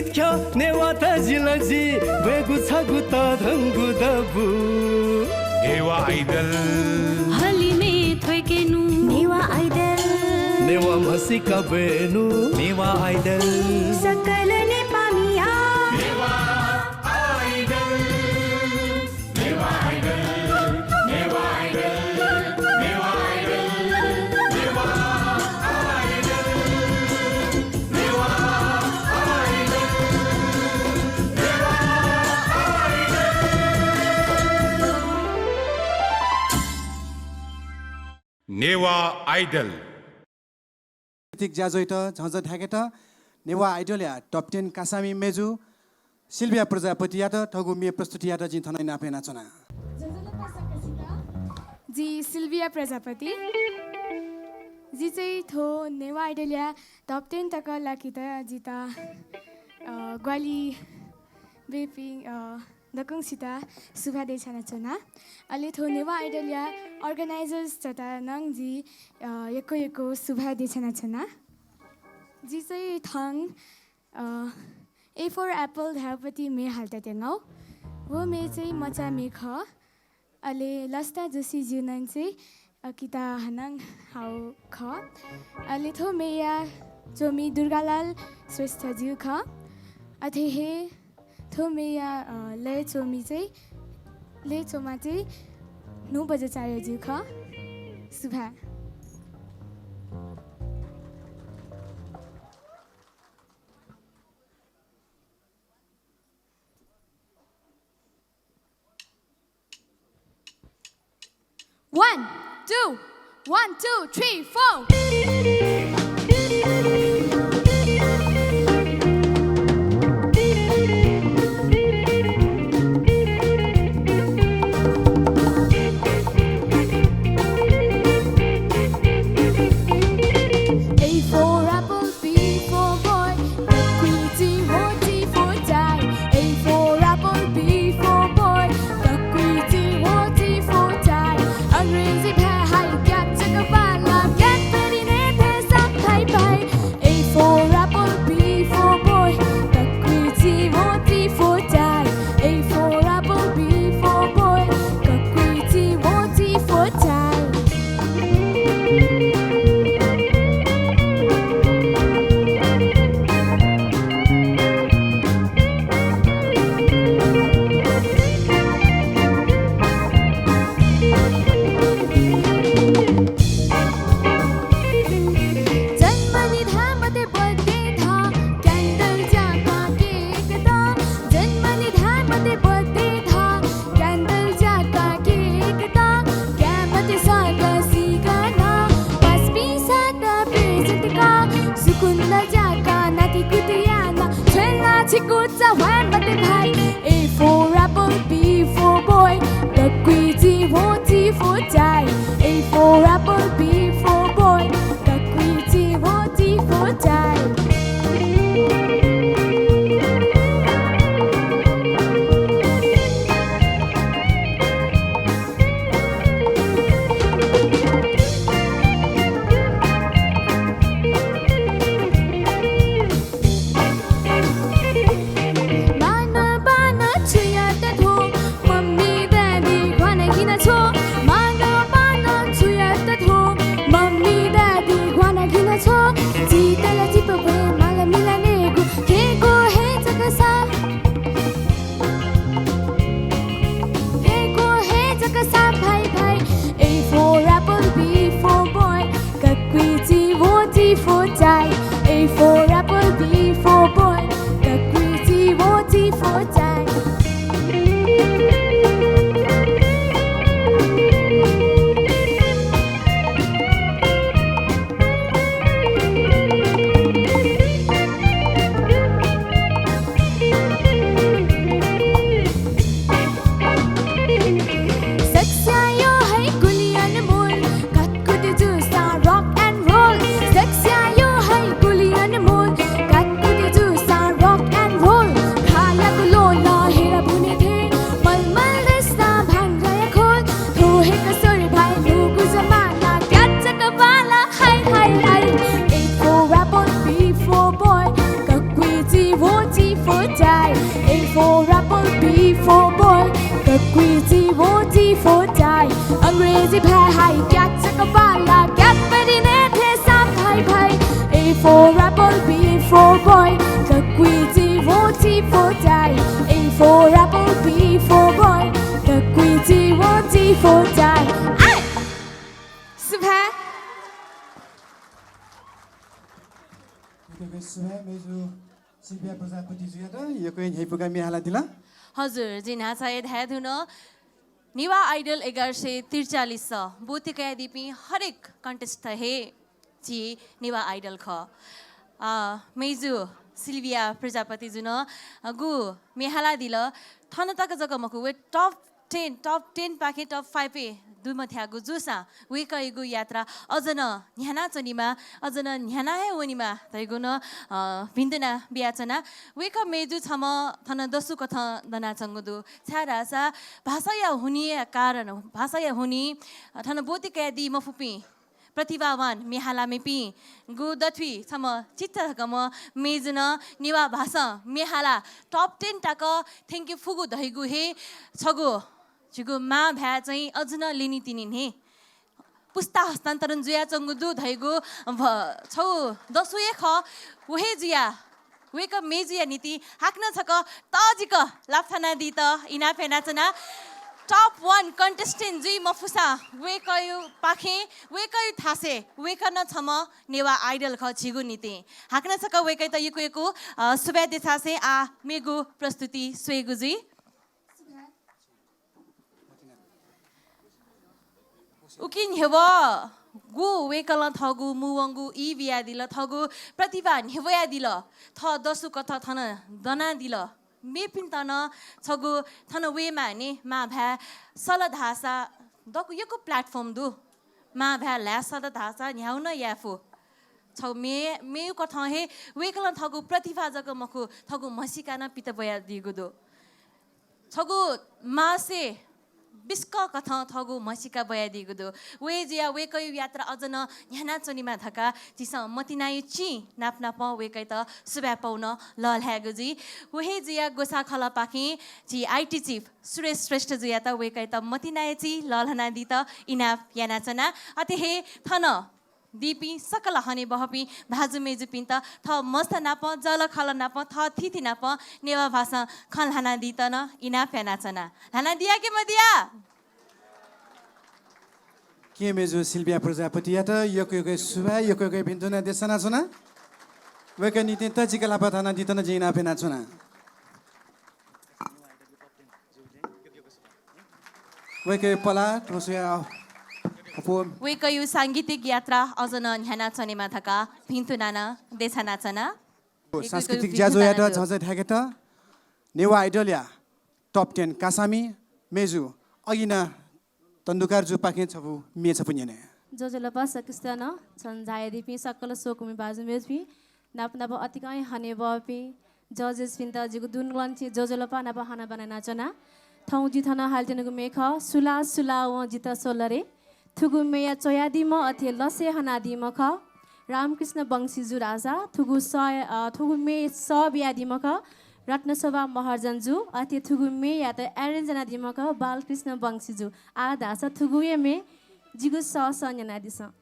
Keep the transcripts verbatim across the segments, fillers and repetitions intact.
ख्यः नेवाः तजिलजि ब्वयेगु छगू तःधंगु दबू। नेवाः आइडल। हलिमय् थ्वय्केनु। नेवाः आइडल। नेवाः म्हसीका ब्वयेनु। नेवाः आइडल। सकल नेपाःमिया। नेवाः आइडल। नेवाः आइडल। सांस्कृतिक ज्याझ्वःयात झःझः धाय्केत नेवाः आइडलया top ten कासामि मय्जु सिल्भिया प्रजापतियात थःगु म्ये प्रस्तुतियात जिं थन इनाप यानाच्वना। जि सिल्भिया प्रजापति। जि चाहिँ थ्व नेवाः आइडलया top ten तक लाकेत जितः, अ, ग्वाहालि ब्यूपिं, अ, दक्वसित सुभाय् देछानाच्वना। अले थ्व नेवाः आइडलया organisers-तय्त नं जिं, अ, यक्व यक्व सुभाय् देछानाच्वना। जि चाहिँ थौं, अ, A for Apple धाःगु म्ये हालेत्यनागु। व म्ये चाहिँ मचा म्ये खः। अले लसता जोशीज्यू नं चाहिँ, अ, किता हानं हाःगु खः। अले थ्व म्येया च्वमि दुर्गालाल श्रेष्ठज्यू खः। अथे हे थ्व म्येया, अ, लय् च्वमि चाहिँ, लय् च्वमा चाहिँ न्हू बज्राचार्यज्यू खः। सुभाय्। One, two, one, two, three, four. A for apple, B for boy, दक्वसिबय् T for tie. A for apple, B for boy, दक्वसिबय् T for tie. अंग्रेजी भाय् हाइ ग्यात जक बांलाः, ग्यात परि नये धयाः साप भाइ भाइ। A for apple, B for boy, दक्वसिबय् T for tie. A for apple, B for boy, दक्वसिबय् T for tie. जन्मलि धाः मते birthday धाः, candle ज्याकाः cake धाः। जन्मलि धाः मते birthday धाः, candle ज्याकाः cake धाः। काय् मते सकसिकं नं, पासापिन्सं present काः। सुकुन्द ज्याकाः नातिकुति यानाः, छ्वय् ला छिकु चा ह्वाये मते भाइ। A for apple, B for boy, दक्वसिबय् T for tie. A for apple, B for boy, दक्वसिबय् T for tie. बांनं बांनं छु यात थ्व, मम्मी ड्याडी घ्वाना घिना छ्व। बांनं बांनं छु यात थ्व, मम्मी ड्याडी घ्वाना घिना छ्व। चितल चिपा ब्वये माला मिला नयेगु, केगु हे जक साप। केगु हे जक साप भाइ भाइ। A for apple, B for boy, दक्वसिबय् T for tie. A for apple, B for boy, दक्वसिबय् T for tie. सकसियां यः है गुलि अनमोल, कतकुति जूसां rock and roll। सकसियां यः है गुलि अनमोल, A is a bear, high, cat, chaka, bala, cat, but in it, his, um, bye, bye. A for apple, B for boy, the queasy, won't he for die. A for apple, B for boy, the queasy, won't he for die. आय! सुभाय्। यक्व यक्व सुभाय् मेजु सिल्भिया प्रजापतिजुयात, यक्व हे न्ह्यइपुकाः म्ये हालादिल। हजुर, जिं न्हाचः हे धयाधुन, नेवाः आइडल एघार सय त्रिचालिस ब्वति कयादीपिं हरेक contestant हे झी नेवाः आइडल खः। अ, मेजु सिल्भिया प्रजापतिजुं, अ, गु म्ये हालादिल, थन तक जक मखु, व top ten, top ten पाखें top five-य् दुमथ्याःगु जूसां वय्कःयागु यात्रा अझ नं न्ह्यानाच्वनेमा, अझ नं न्ह्याना हे वनेमा धइगु नं, अ, भिन्तुना बियाच्वना। वय्कः मेजु छम्ह थन दसु कथं दनाच्वंगु दु, छाय्धाःसा भाषाया हुनिया कारण, भाषाया हुनि, अ, थन ब्वति कयादी मफुपिं प्रतिभावान म्ये हालामिपिंगु दथुइ छम्ह चित्त धकाम्ह मेजुं नेवाः भाषां म्ये हालाः top ten तक थ्यंके फुगु धइगु हे छगू झीगु मांभाय् चाहिँ अझ नं लिनितिनि न्हे पुस्ता हस्तान्तरण जुयाच्वंगु दु धइगु भ-, छगू दसु हे खः। व हे जुयाः वय्कः मेजुया निंतिं हाकनं छकः तःजिक लापा थानादीत इनाप यानाच्वना। Top one contestant जुइ मफुसां वय्कःया पाखें, वय्कःया थासय् वय्कः नं छम्ह नेवाः आइडल खः झीगु निंतिं। हाकनं छकः वय्कःयात यक्व यक्व, अ, सुभाय् देछासें आः मेगु प्रस्तुति स्वयेगु जुइ। उकिं न्ह्यवः गु वय्कलं थःगु मुंवंगु ई बियादिल, थःगु प्रतिभा न्ह्यब्वयादिल, थः दसु कथं थन दनादिल। मेपिन्त नं छगू थन वयेमाःनि मांभाय् सल धाःसा दक्व यक्व platform दु। मांभाय् ल्हाये सल धाःसा न्ह्याउ नं याये फु। छगू मे-, मेगु कथं हे वय्कलं थःगु प्रतिभा जक मखु, थःगु म्हसीका नं पित ब्वयादीगु दु। छगू मासय् बिस्कं कथं थःगु म्हसीका ब्वयादीगु दु। व हे जुयाः वय्कःया यात्रा अझ नं न्ह्यानाच्वनेमा धकाः झीसं मतिनाया चिं नाप नापं वय्कःयात सुभाय् पौ नं लःल्हायेगु जुइ। व हे जुयाः ग्वसाः खलःपाखें झी IT chief सुरेश श्रेष्ठजुयात वय्कःयात मतिनाया चिं लःल्हानादीत इनाप यानाच्वना। अथे हे थन दीपिं सकल हनेबहःपिं भाजु मय्जुपिन्त थः मस्ता नाप, जःलाखःला नाप, थः थीथी नाप नेवाः भासं खँ ल्हानादीत नं इनाप यानाच्वना। ल्हानादिया कि मदिया? केहेँ मय्जु सिल्भिया प्रजापतियात यक्व यक्व सुभाय्, यक्व यक्व भिन्तुना देछानाच्वना। वय्कःया निंतिं तःजिक लापा थानादीत नं जिं इनाप यानाच्वना। वय्कःया पलाः थ्व स्वयाः अप्वः। वय्कःया सांगीतिक यात्रा अझ नं न्ह्यानाच्वनेमा धकाः भिन्तुना नं देछानाच्वना। सांस्कृतिक ज्याझ्वःयात झःझः धायेकेत नेवाः आइडलया top ten कासामि मय्जु अगिना तण्डुकारजुपाखें छपु म्ये छपु न्यने। ज्वजलपा सकसितं नं, छन्हु झायादीपिं सकल स्वकुमि भाजु मय्जुपिं, नाप नाप अतिकं हे हनेबहःपिं judgesपिन्त जिगु दुनुगलंनिसें ज्वजलपा नाप हनाबना यानाच्वना। थौं जि थन हालेत्यनागु म्ये खः, सुलाः सुलाः वं जितः स्वल रे। थुगु म्येया च्वयादीम्ह अथे लसय् हनादीम्ह खः रामकृष्ण वंशीजु धाःसा, थुगु सः, अ, थुगु म्ये सः बियादीम्ह खः रत्नशोभा महर्जनजु, अथे थुगु म्येयात arrange यानादीम्ह खः बालकृष्ण वंशीजु। आः धाःसा थुगु हे म्ये जिगु सःसः न्यनादिसँ।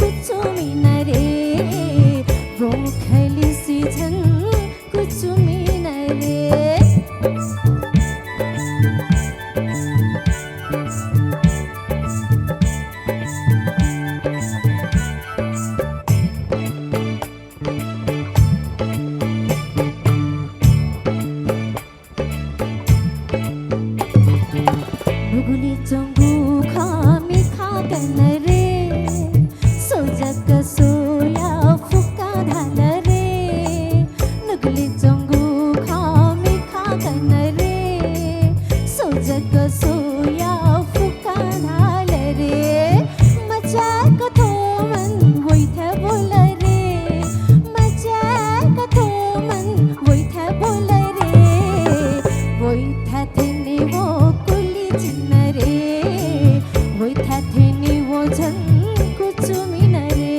कुचुमिन रे, वं खलिसे झन कुचुमिन रे। नुगलय् च्वंगु खः मिखा कन रे, सो जक सोया फुक्क धाल रे। नुगलय् च्वंगु खः मिखा कन रे, सो जक सोया फुक्क धाल रे। मचाक थोमन वइथाय् ब्वल रे, मचाक थोमन वइथाय् ब्वल रे। वइथाय् थ्यने व कुलि जिन रे, वइथाय् थ्यने व झन कुचुमिन रे।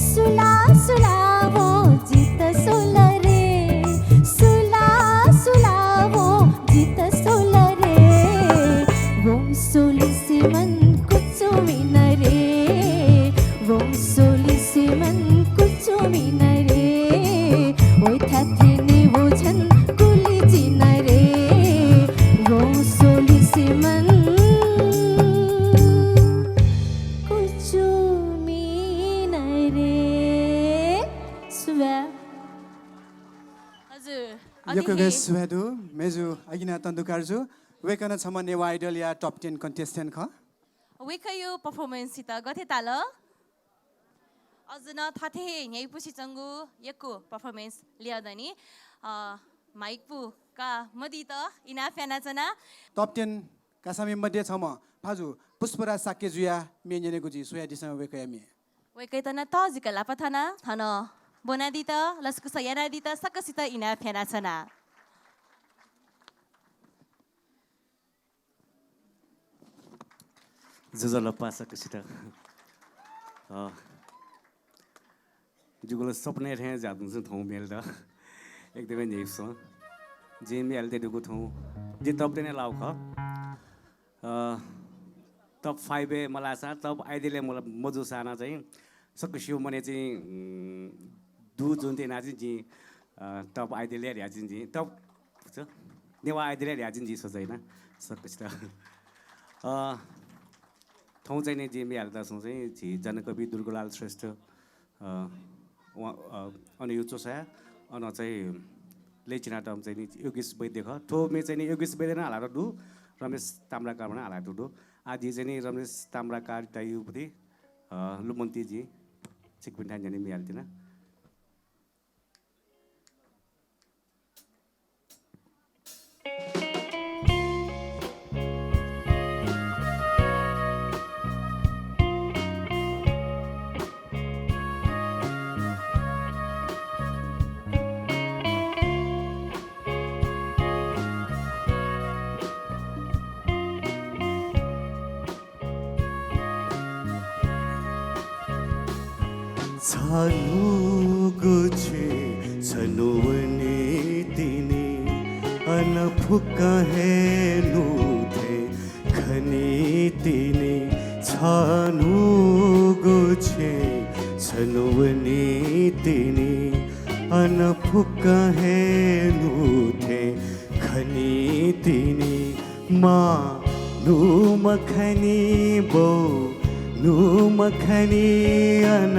सुला सुला वं जित स्वल रे, सुला सुला वं जित स्वल रे। वं स्वलिसे मन कुचुमिन रे, वं स्वलिसे मन कुचुमिन रे। वइथाय् थ्यने व झन कुलि जिन रे, वं स्वलिसे मन कुचुमिन रे। सुभाय्। हजुर, अझै यक्व हे यक्व सुभाय् दु, मेजु अगिना तन्दुकारजु। वय्कलं छम्ह नेवाः आइडलया top ten contestant खः। वय्कःया performance-यात गथे ताल? अझ नं थथे हे न्ह्याइपुसे च्वंगु यक्व performance लिया दनि। अ, माइक पु का मदीत इनाप यानाच्वना। Top ten कासामि मध्ये छम्ह भाजु पुष्पराज शाक्यजुया म्ये न्यनेगु जिं, स्वयादिसँ वय्कःया म्ये। वय्कःयात नं तःजिक लापा थाना थन ब्वनादीत, लसकुस यानादीत सकसित इनाप यानाच्वना। ज्वजलपा सकसित। अ, जिगु ला सपनय् थें जुयाच्वंगु थौं म्येत। एकदमै न्ह्याइपुसे जिं म्ये हालेत्यनागु थौं जि top ten-य् लाःगु खः। अ, top five-य् मलाःसां, top आइडलय् मला-, मजूसां नं चाहिँ सकसिया मनय् चाहिँ, उम्, दु जुन चाहिँ यानाः चाहिँ जिं, अ, top आइडलय् न्ह्याःगु जिं, top, नेवाः आइडलय् न्ह्याःगु जिं सजाइना सकसित। अ, थौं चाहिँ नि जिं म्ये हालेत्यनागु चाहिँ झी जनकवि दुर्गालाल श्रेष्ठ, अ, उहाँ, अ, अन यु च्वसाय्, अन चाहिँ लय् चिनातःम्ह चाहिँ नि योगेश वैद्य खः। थ्व म्ये चाहिँ नि योगेश वैद्यं नं हालातःगु दु, रमेश ताम्राकारं नं हालातःगु दु। आः जि चाहिँ नि रमेश ताम्राकार दाइयापट्टि, अ, लुमन्ति जिं छिकपिन्थाय् न्ह्यःने म्ये हालेत्यना। छन्हुगु छेँ छन्हु वनी तिनि, अन फुक्कं हे न्हूथें खनी तिनि। छन्हुगु छेँ छन्हु वनी तिनि, अन फुक्कं हे न्हूथें खनी तिनि। मां न्हूम्ह खनी, बौ न्हूम्ह खनी, अन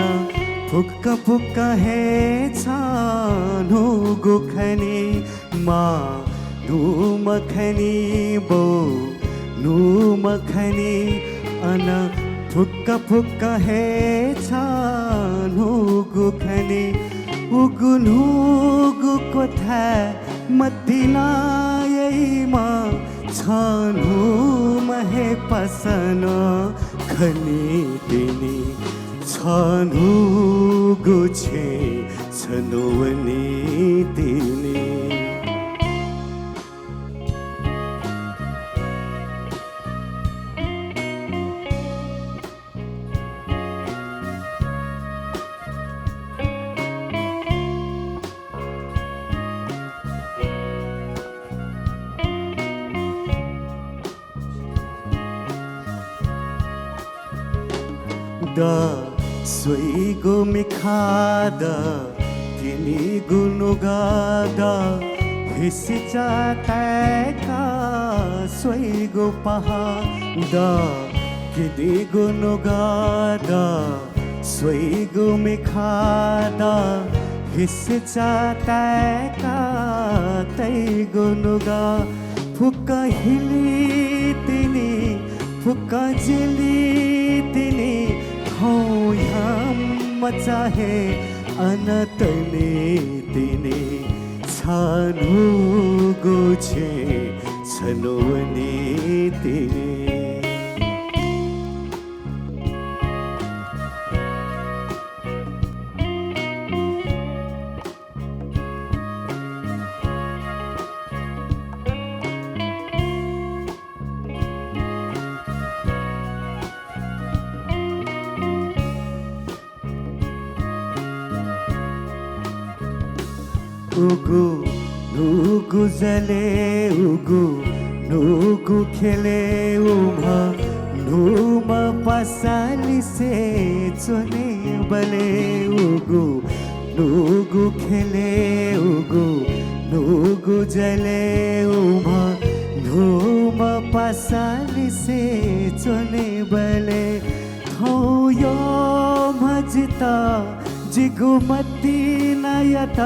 फुक्क फुक्क हे छन्हुगु खनी। मां न्हूम्ह खनी, बौ न्हूम्ह खनी, अन फुक्क फुक्क हे छन्हुगु खनी। उगु न्हूगु क्वथाय् मतिना याइम्ह छन्हुम्ह हे पासानं खनी तिनि। छन्हुगु छेँ छन्हु वनी तिनि। द स्वइगु मिखाद, किनिगु नुगद, हिसिचा ताय्‌का स्वइगु पहाद, किनिगु नुगद, स्वइगु मिखाद, हिसिचा ताय्‌का तइगु नुगः। फुक्क हिली तिनि, फुक्क जिली तिनि, खौयां मचा हे अन तनी तिनि, छन्हुगु छेँ छन्हु वनी तिनि। उगु न्हूगु जलय् उगु न्हूगु ख्यलय् उम्ह न्हूम्ह पासा लिसे च्वनेबलय् उगु न्हूगु ख्यलय् उगु न्हूगु जलय् उम्ह न्हूम्ह पासा लिसे च्वनेबलय् थौं यःम्ह जितः जिगु मतिनायात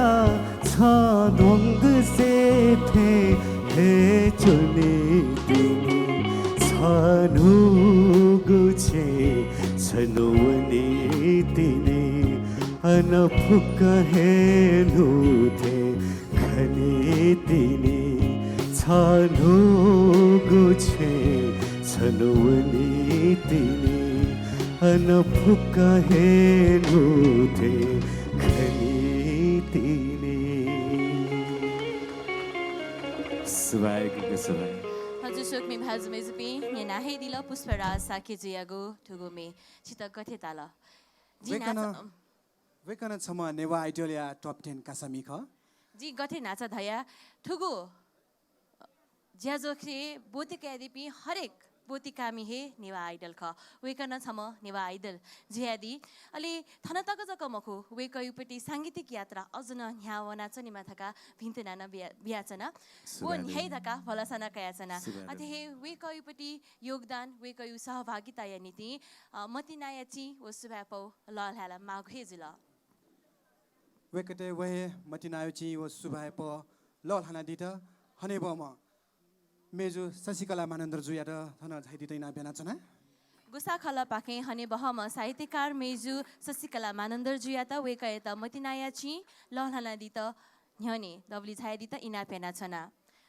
छन्हुगु छेँ थें हे च्वनी तिनि, छन्हुगु छेँ छन्हु वनी तिनि, अन फुक्क हे न्हू थें खनी तिनि, छन्हुगु छेँ छन्हु वनी तिनि, अन फुक्क हे न्हू थें खनी तिनि। सुभाय् गुगु सुभाय्। हजुर, स्वकुमि भाजु मय्‌जुपिं, न्यना हे दिल पुष्पराज शाक्यजुयागु थुगु म्ये। छितः गथे ताल? जिं वय्‌कलं, नाच-, वय्‌कलं छम्ह नेवाः आइडलया top ten कासामि खः। जिं गथे न्हाचा धया, थुगु ज्याझ्वलय् ब्वति कयादीपिं हरेक ब्वति कामि हे नेवाः आइडल खः। वय्‌कलं छम्ह नेवाः आइडल जुयादी। अले थन तक जक मखु, वय्‌कःयागु प्रति सांगीतिक यात्रा अझ नं न्ह्याः वनाच्वनेमा धकाः भिंतुना नं बिया-, बियाच्वना। व सुभाय् न्ह्याइ धकाः भलसा नं कयाच्वना। सुभाय्। अथे हे वय्‌कःयागु प्रति योगदान, वय्‌कःयागु सहभागिताया निंतिं, अ, मतिनाया चिं व सुभाय् पौ लःल्हायेमाःगु हे जुल। वय्‌कःयात व हे मतिनाया चिं व सुभाय् पौ लःल्हानादीत हनेबहःम्ह मय्‌जु शशिकला मानन्धरजुयात थन झायादीत इनाप यानाच्वना। गुसाखलःपाखें हनेबहःम्ह साहित्यकार मय्‌जु शशिकला मानन्धरजुयात वय्‌कःयात मतिनाया चिं लःल्हानादीत न्ह्यःने दबुलिइ झायादीत इनाप यानाच्वना।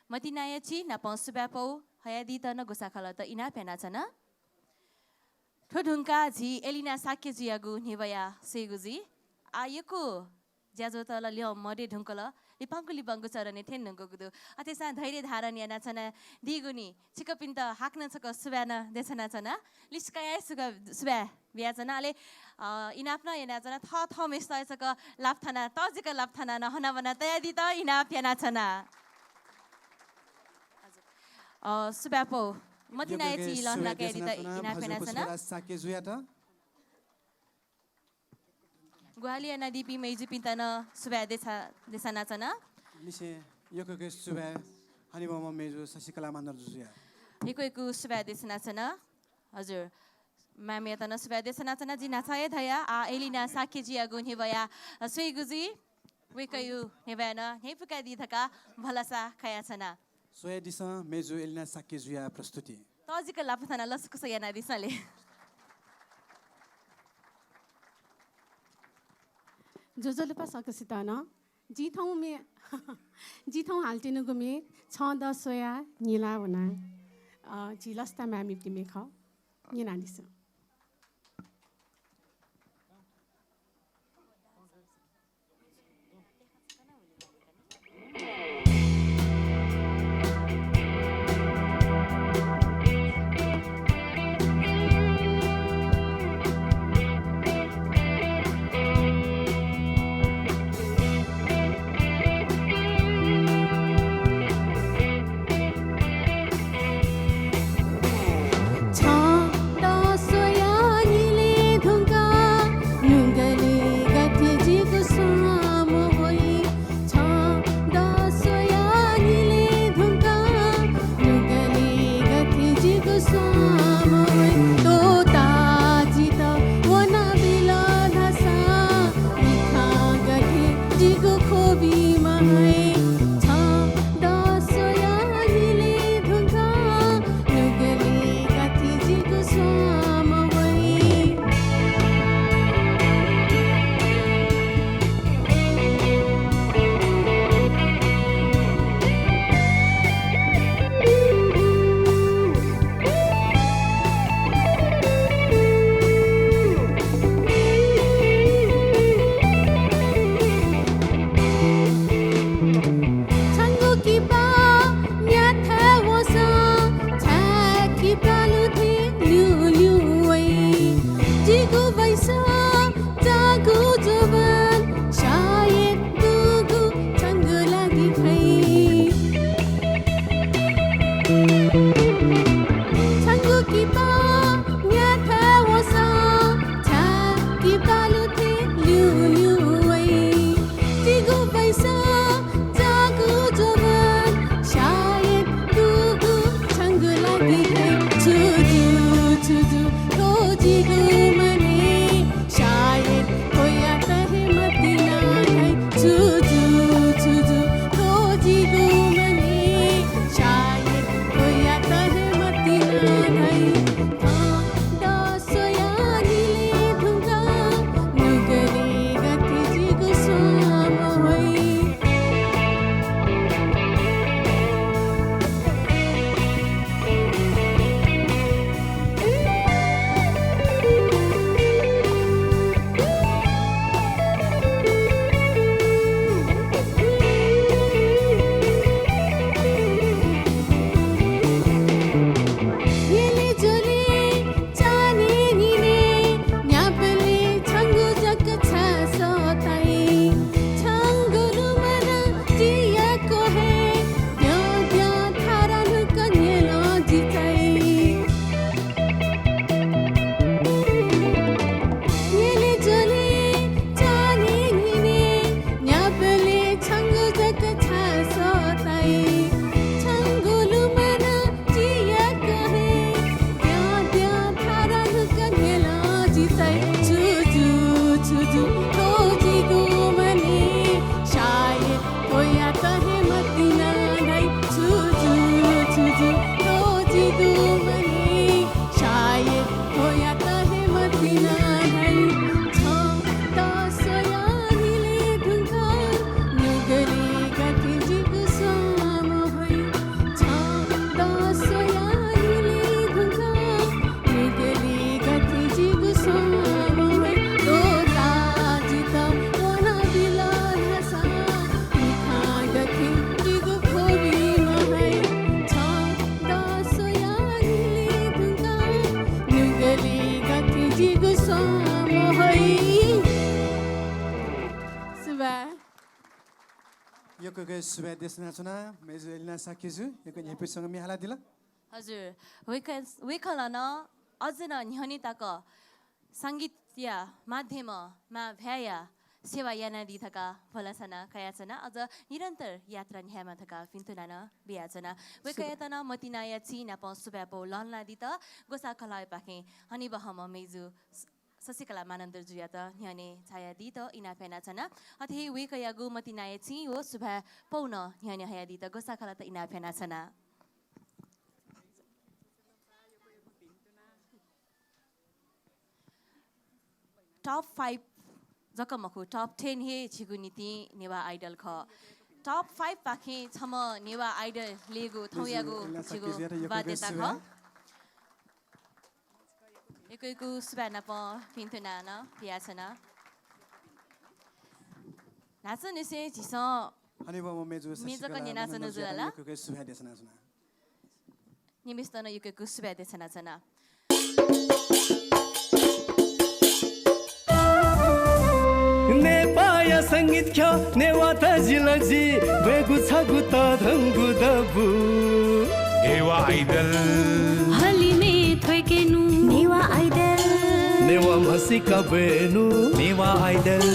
मतिनाया चिं नापं सुभाय् पौ हयादीत नं गुसाखलःत इनाप यानाच्वना। थ्व धुंकाः झी एलिना शाक्यजुयागु न्ह्यब्वया स्वयेगु जुइ। आः यक्व ज्याझ्वःत ला ल्यं मदये धुंकल, लिपांगु लिपांगु चरणय् थ्यने धुंकूगु दु। अथेसां धैर्य धारण यानाच्वनादीगुलिं छिकपिन्त हाकनं छकः सुभाय् नं देछानाच्वना। लिसकाया सुभाय्, सुभाय् बियाच्वना। अले, अ, इनाप नं यानाच्वना। थःथःम्हेसित छकः लापा थानाः, तःजिक लापा थानाः नं हनाबना तयादीत इनाप यानाच्वना। अ, सुभाय् पौ, मतिनाया चिं लःल्हानादीत इनाप यानाच्वना। पुष्पराज शाक्यजुयात। ग्वाहालि यानादीपिं मय्‌जुपिन्त नं सुभाय् देछा-, देछानाच्वना। लिसें यक्व यक्व सुभाय् हनेबहःम्ह मय्‌जु शशिकला मानन्धरजुयात। यक्व यक्व सुभाय् देछानाच्वना। हजुर, म्यामयात नं सुभाय् देछानाच्वना। जिं न्हाचा हे धया, आः एलिना शाक्यजुयागु न्ह्यब्वया स्वयेगु जुइ। वय्‌कःयागु न्ह्यब्वया नं न्ह्यइपुकादी धकाः भलसा कयाच्वना। स्वयादिसँ मय्‌जु एलिना शाक्यजुया प्रस्तुति। तःजिक लापा थानाः लसकुस यानादिसँ ले। ज्वजलपा सकसित नं। जिं थौं म्ये, जिं थौं हालातयागु म्ये छं द स्वयाः न्हिला वना। अ, झी लसता माय्‌मिपिनि म्ये खः। न्यनादिसँ। छु जू थ्व जिगु मनय्, सायद थ्वयात हे मतिना धाइ। छु जू, छु जू थ्व जिगु मनय्, सायद थ्वयात हे मतिना धाइ। छन्त स्वयाः न्हिले धुंकाः नुगलय् गथे जिगु स्वां मोहइ। छन्त स्वयाः न्हिले धुंकाः नुगलय् गथे जिगु स्वां मोहइ। त्वःताः जितः वनाबिल धाःसा मिखां गथे जिगु ख्वबि महइ। छन्त स्वयाः न्हिले धुंकाः नुगलय् गथे जिगु स्वां मोहइ। सुभाय्। यक्व यक्व सुभाय् देछानाच्वना, मय्जु एलिना शाक्यजु, यक्व न्ह्यइपुसें म्ये हालादिल। हजुर, वय्कः, वय्कलं नं अझ नं न्ह्यःने तक संगीतया माध्यमं मां भाय्‌या सेवा यानादी धकाः भलसा नं कयाच्वना। अझ निरन्तर यात्रा न्ह्यायेमा धकाः भिन्तुना नं बियाच्वना। वय्कःयात नं मतिनाया चिं नाप सुभाय् पौ लनादीत। ग्वसाः खलःपाखें हनेबहःम्ह मय्जु शशिकला मानन्धरजुयात न्ह्यःने झायादीत इनाप यानाच्वना। अथे हे वय्कःयागु मतिनाया चिं व सुभाय् पौ नं न्ह्यःने हयादीत ग्वसाः खलःयात इनाप यानाच्वना। Top five जक मखु, top ten हे झीगु निंतिं नेवाः Idol खः। Top five पाखें छम्ह नेवाः Idol लेगु थौंयागु झीगु बाध्यता खः। यक्व यक्व सुभाय् नाप भिन्तुना नं बियाच्वना। न्हाचःनिसें झीसं हनेबहःम्ह मय्जु म्ये जक शशिकला न्यनाच्वना मानन्धरजुयात जुल ला? यक्व यक्व सुभाय् देछानाच्वना। निम्हसित नं यक्व यक्व सुभाय् देछानाच्वना। नेपाःया संगीत ख्यः नेवाः तजिलजि ब्वयेगु छगू तःधंगु दबू। नेवाः Idol। हलिमय् थ्वय्केनु। नेवाः Idol। नेवाः म्हसीका ब्वयेनु। नेवाः Idol।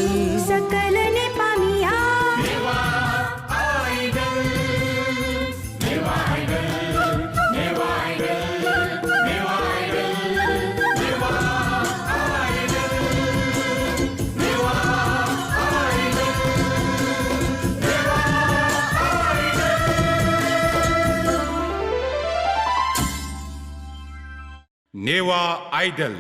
सकल नेपाःमिया। नेवाः Idol। नेवाः Idol।